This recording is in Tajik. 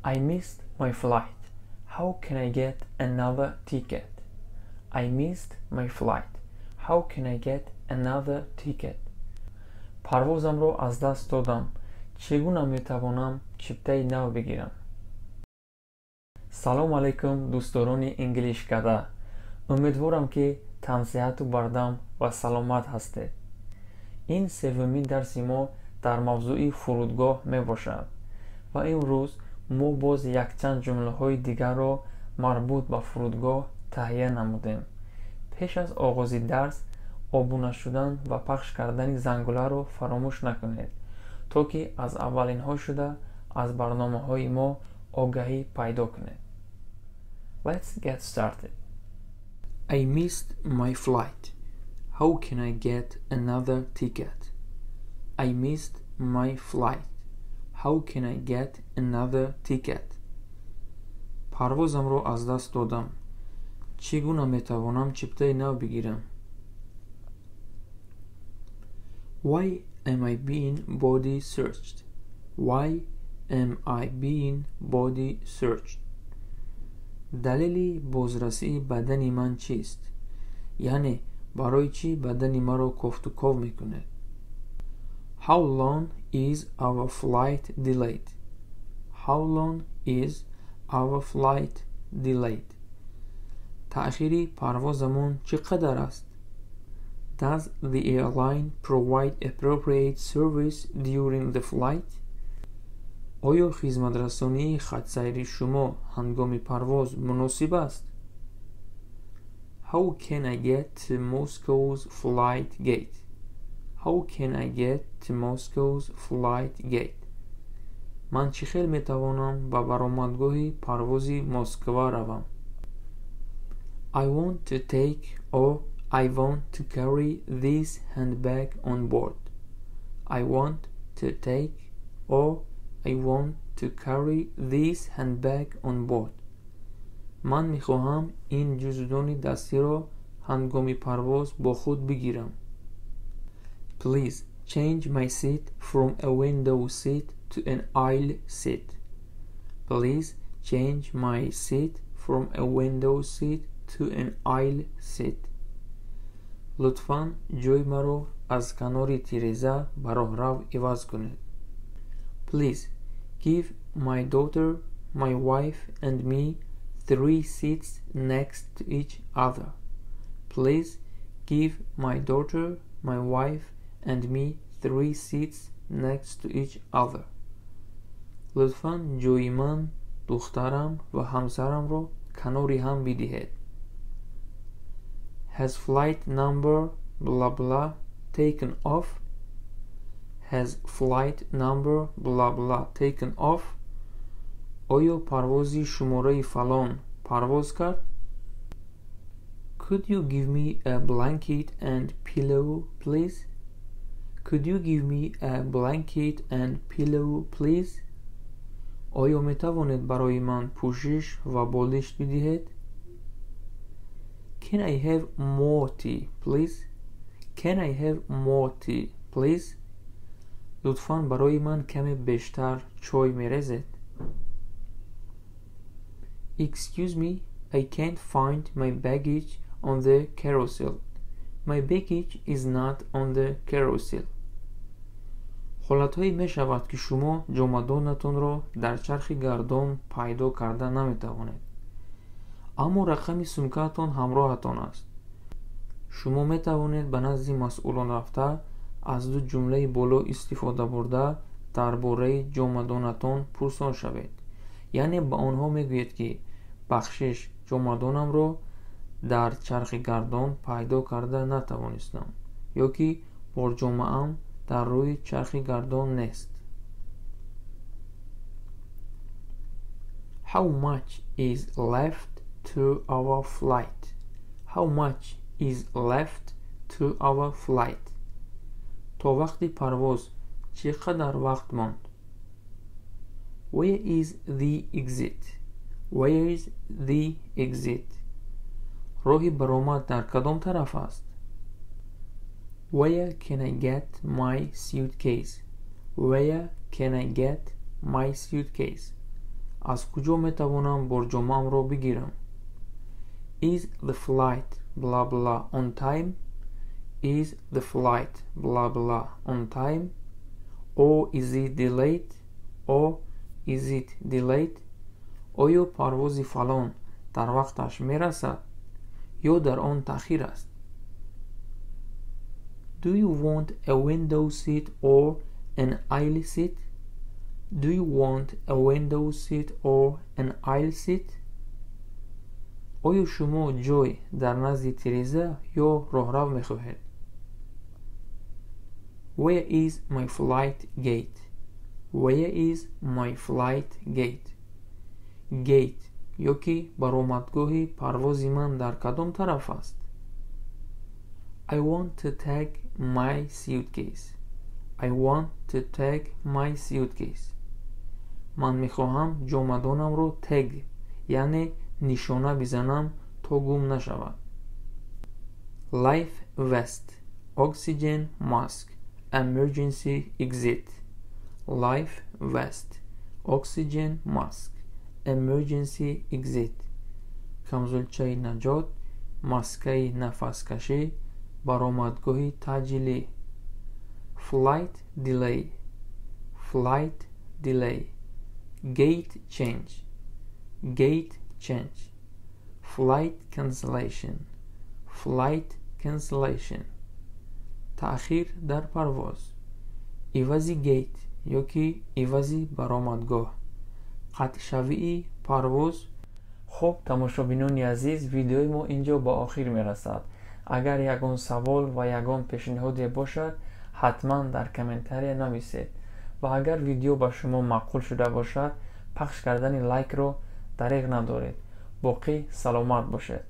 I missed my flight. How can I get another ticket? I missed my flight. How can I get another ticket? Парвозамро аз даст додам. Чӣ гуна метавонам чиптаи нав бигирам? Салом алайкум, дӯстдорони Инглишкада. Умедворам, ки тансиҳату бардам ва саломат ҳастед. Ин севумин дарси мо дар мавзӯи фурудгоҳ мебошад ва имрӯз мо боз якчанд ҷумлаҳои дигарро марбут ба фурудгоҳ таҳия намудем. Пеш аз оғози дарс обуна шудан ва пахш кардани зангуларо фаромӯш накунед, то ки аз аввалинҳо шуда аз барномаҳои мо огаҳӣ пайдо кунед. Let's get started. I missed my flight. How can I get another ticket? I missed my flight. How can I get another ticket? Парвозамро аз даст додам. Чӣ гуна метавонам чиптаи нав бигирам? Why am I being body searched? Why am I being body searched? Далели бозрасии бадани ман чист? Яъне барои чӣ бадани маро кофтуков мекунед? How long is our flight delayed? How long is our flight delayed? Таъхири парвозамон чӣ қадар аст? Does the airline provide appropriate service during the flight? Оё хизматрасонии хатсайри шумо ҳангоми парвоз муносиб аст? How can I get to Moscow's flight gate? How can I get to Moscow's flight gate? Ман чӣ хел метавонам ба баромадгоҳи парвози Москва равам? I want to take or I want to carry this handbag on board. I want to take or I want to carry this handbag on board. Ман мехоҳам ин ҷуздони дастиро ҳангоми парвоз бо худ бигирам. Please change my seat from a window seat to an aisle seat. Please change my seat from a window seat to an aisle seat. Лутфан ҷои маро аз канори тиреза ба роҳрав иваз кунед. Please give my daughter, my wife and me three seats next to each other. Please give my daughter, my wife and me three seats next to each other. Лутфан ҷои ман, духтарам ва ҳамсарамро канори ҳам бидиҳед. Has flight number blah blah taken off? Has flight number blah blah taken off? Оё парвози шумораи фалон парвоз кард? Could you give me a blanket and pillow, please? Could you give me a blanket and pillow, please? Оё метавонед барои ман пӯшиш ва болишт бидиҳед? Can I have more tea, please? Can I have more tea, please? Лутфан барои ман каме бештар чой мерезед? Excuse me, I can't find my baggage on the carousel. My baggage is not on the carousel. Ҳолатҳое мешавад, ки шумо ҷомадонатонро дар чархи гардон пайдо карда наметавонед, аммо рақами сумкаатон ҳамроҳатон аст. Шумо метавонед ба назди масъулон рафта, аз ду ҷумлаи боло истифода бурда, дар бораи ҷомадонатон пурсон шавед. Яъне ба онҳо мегӯед, ки бахшиш, ҷомадонамро дар чархи гардон пайдо карда натавонистам, ё ки борҷомаам дар рӯи чархи гардон нест. How much is left to our flight? How much is left to our flight? То вақти парвоз чӣ қадар вақт монд? Where is the exit? Where is the exit? Роҳи баромад дар кадом тараф аст? Where can I get my suitcase? Where can I get my suitcase? Аз куҷо метавонам борҷомаамро бигирам? Is the flight blah blah on time? Is the flight blah blah on time? Or is it delayed? Or is it delayed? Оё парвози фалон дар вақташ мерасад ё дар он таъхир аст? Do you want a window seat or an aisle seat? Do you want a window seat or an aisle seat? Оё шумо ҷой дар назди тиреза ё роҳрав мехоҳед? Where is my flight gate? Where is my flight gate? Gate ёки баромадгоҳи парвози ман дар кадом тараф аст? I want to tag my suitcase. I want to tag my suitcase. Ман мехоҳам ҷомадонамро тег, яъне нишона бизанам, то гум нашавад. Life vest, oxygen mask, emergency exit. Life vest, oxygen mask, emergency exit. Камзулчаи наҷот, маскаи нафаскашӣ, баромадгоҳи таъҷилӣ. Flight delay, flight delay. Gate change, gate change. Flight cancellation, flight cancellation. Таъхир дар парвоз, ивази gate ёки ивази баромадгоҳ, қатъшавии парвоз. Хуб, тамошобинони азиз, видеои мо ин ҷо ба охир мерасад. Агар ягон савол ва ягон пешниҳоде бошад, ҳатман дар комментария нависед ва агар видео ба шумо маъқул шуда бошад, пахш кардани лайкро дареғ надоред. Боқӣ саломат бошед.